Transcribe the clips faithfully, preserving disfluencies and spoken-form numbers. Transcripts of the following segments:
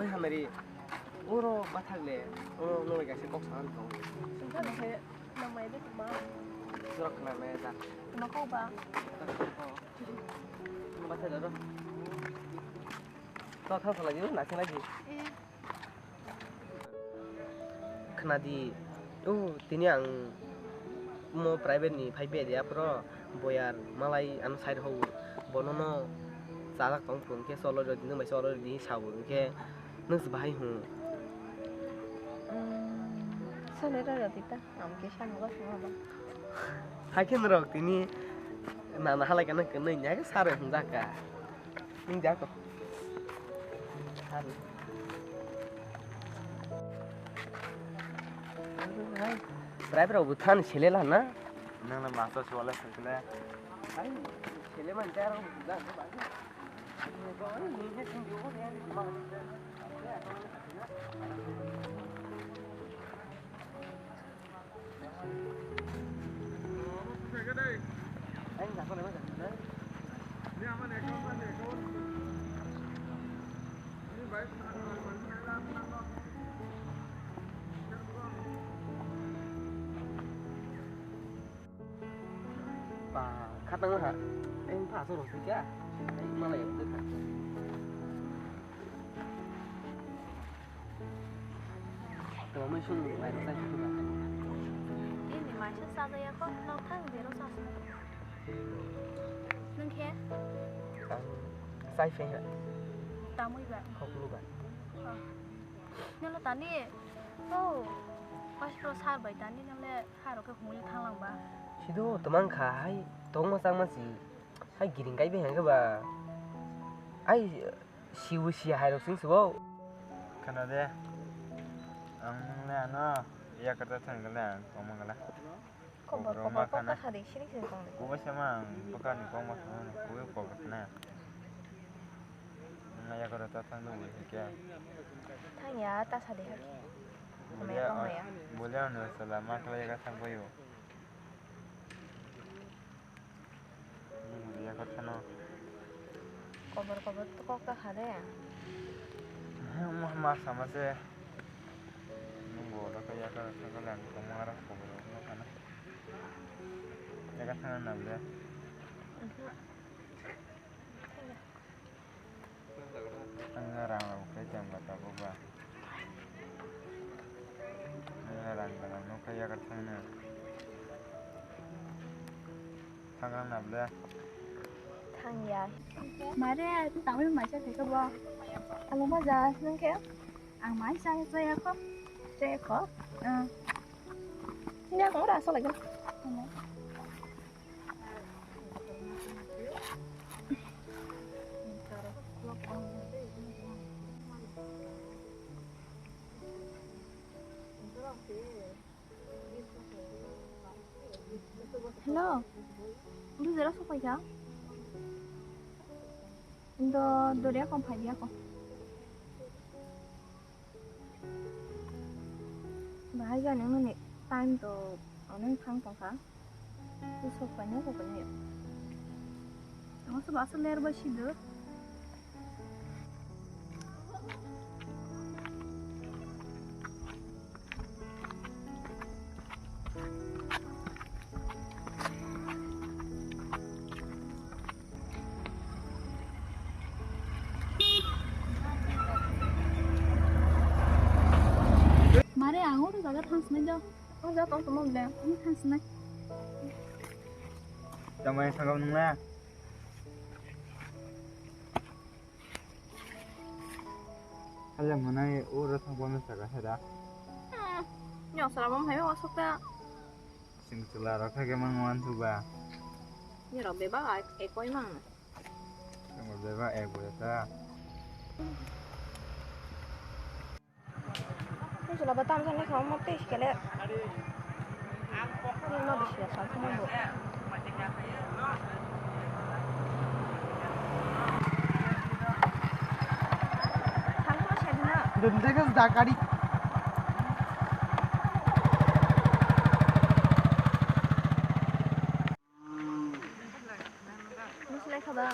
Hamari, oro bathak le, oro nolai kaisa kok sana tong. Sungkha le he, namai de kuma. Surok khna me da. Kuma kok ba? Kuma bathak da ro. To thang phalai di, na khe lagi. Eh. Khna di, o tini ang mo private ni phai bia de aphro boyar malai ano side ho bono no chajak tong phuru hwnkhe cholo rw di, nwng bai cholo rw di sa o hwnkhe nwng se bahai hwn. Sole rw di ta, ang khe sani bo swngo ba. Hai khe norok tini nana halai kana kwnwi nya khe sare hwnjak ka. Nwng jak to. Sare. Bwraibrok bo thani sele la na? Nwng no masa suwala sengkle. Hai, sele man jaro. Pa, khatang ha. Eng pa so rosika. Malai. Tongwi sung bai rw chai sung ba. Ini maisa chajaya kok, nok thang bero chasung. Nung khe? Ang chai phai ha. Tamwi ba? Khoklu ba. Oh. Nelo tani? Oh. Pas pro sar bai tani nole haro khe humuli thanglang ba. Sido tomang kha hai tongma changma si. Hai giring kai bai hangke ba. Ai Sibu si hai rok sing sibo. Khana de. Ang nung le ano iya kata thang gala ang koma gala. Kobor kobor kok ta khadi sini sini kong de. Kuba sama ang baka ni kong ma khana kuba kobor khana. Nung iya kata ta thang dong ke. Thang ya ta sadi ha. Bulia bulia no sala ma kala ya ka thang bayo. Nini ya kotha no. Kobor kobor to kok ta khade. He mo ma sama se. Nung bo da ka ya ka ka lang ko ma ra kobor no kana. Ya ka thana na ble. Ang rang rok khe cham ka tabuk ba. Ang rang rang nuk khe yakarthang no. Thangrang na ble. Thang ya. Mare, tangwi maisa thai khe bo. Alo ma ja nung khe. Ang mai sa sa ya kho. Sa ya kho. Ah. Ini aku ora asal lagi. Hello. Ndu jera sopai kha? Ndo doria kom phai dia ko. Bahai jani mani time to onek thang tong kha. Tu sok paina ko paina. Tamo se basa ler ba sido. Mare, ang oro jaga thang sinai do. O jaga tong tongma bole. Ang thang sinai. Tamai thangkha nung na? Hala mwnai oro thang bono jaga hai da. Hmm. Nyosra bom hai wasuk ta. Sing chwla rok kha khe mang wan thu ba. Ni rok bebak ai ekoi mang. Sing bebak ek bo ta. Ni chwla ba tam jani kha mo tei kele. Ni no bisi ya sa thuma bo. Dum de gas da kari. Muslai khaba.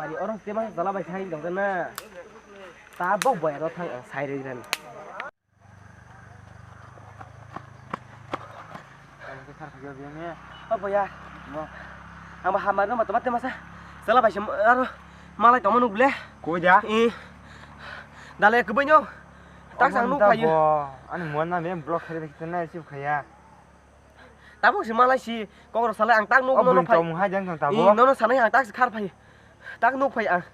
Ari oro tema jala bai khai dong na. Ta bok boya ro thang ang sai roi ran. O boya. Ang ba hamar no mata mata masa. Jala bai se aro malai tongma nuk ble. Koi da? Eh. Dale kubai no. Tak sang nuk payu. Ani mon na me block khere khere na sip khaya. Tabuk si malai si kokro salai ang tak nuk nono phai. Tong hai jang tong tabuk. Nono sanai ang tak si khar phai. Tak nuk phai ang.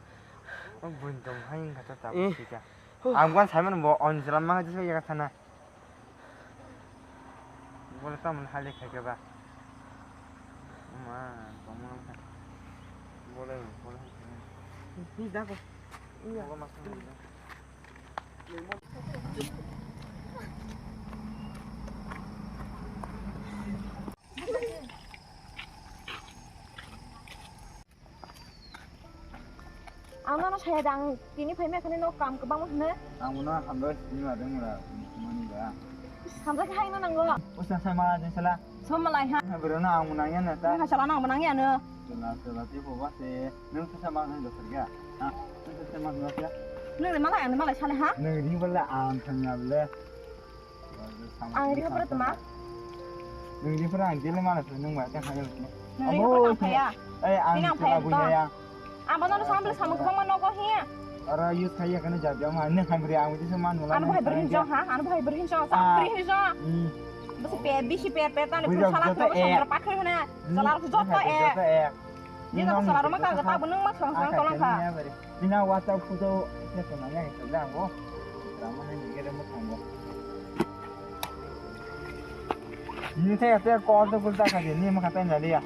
O bun tong hai kata tabuk si ka. Ang wan sai man bo on jela ma jisa ya thana. Bole ta mun hale khai ke ba. Ma, tong ma. Bole bole. Ni da ko. Iya. Ang nono saya dang tini phai mekha ni nok kam kwbangma hwnwi. Ang bono hambai sini ma deng mura mani ba. Hambai khe haino nango. Usa sai ma deng sala. Som malai ha. Hai bro na ang nang ya na ta. Nang sala nang nang ya no. Sala sala ti ko ba se. Nang sa ma deng dokar ya. Ha. Nang sa ma deng ya. Nang le malai ang malai sale ha. Nang ri bala ang thanya le. Ang ri hapra tama. Nung ri hapra ang jele mana tu nung ba ta khaya. Nung ri hapra tang khaya. Eh, ang tini ang chela phai buya tong. Ya. Ang bono sambil samung khoma nogo hi. Aro use khaya kana jab jam ha ne kham ri ang jese man mula. Anu bhai berhin jong ha, anu bhai berhin jong, sa berhin jong. Hmm. Basi pe bisi pe pe tani pun sala khama songkar pakhir hana. Sala joto e. Joto e. Nino sala roma ka gata bunung ma song song tolong kha. Nina WhatsApp photo se tong nang ya ke da bo. Rama ne ni gere mo thang bo. Ni te te call to kulta kha ni ma kha ta na liya.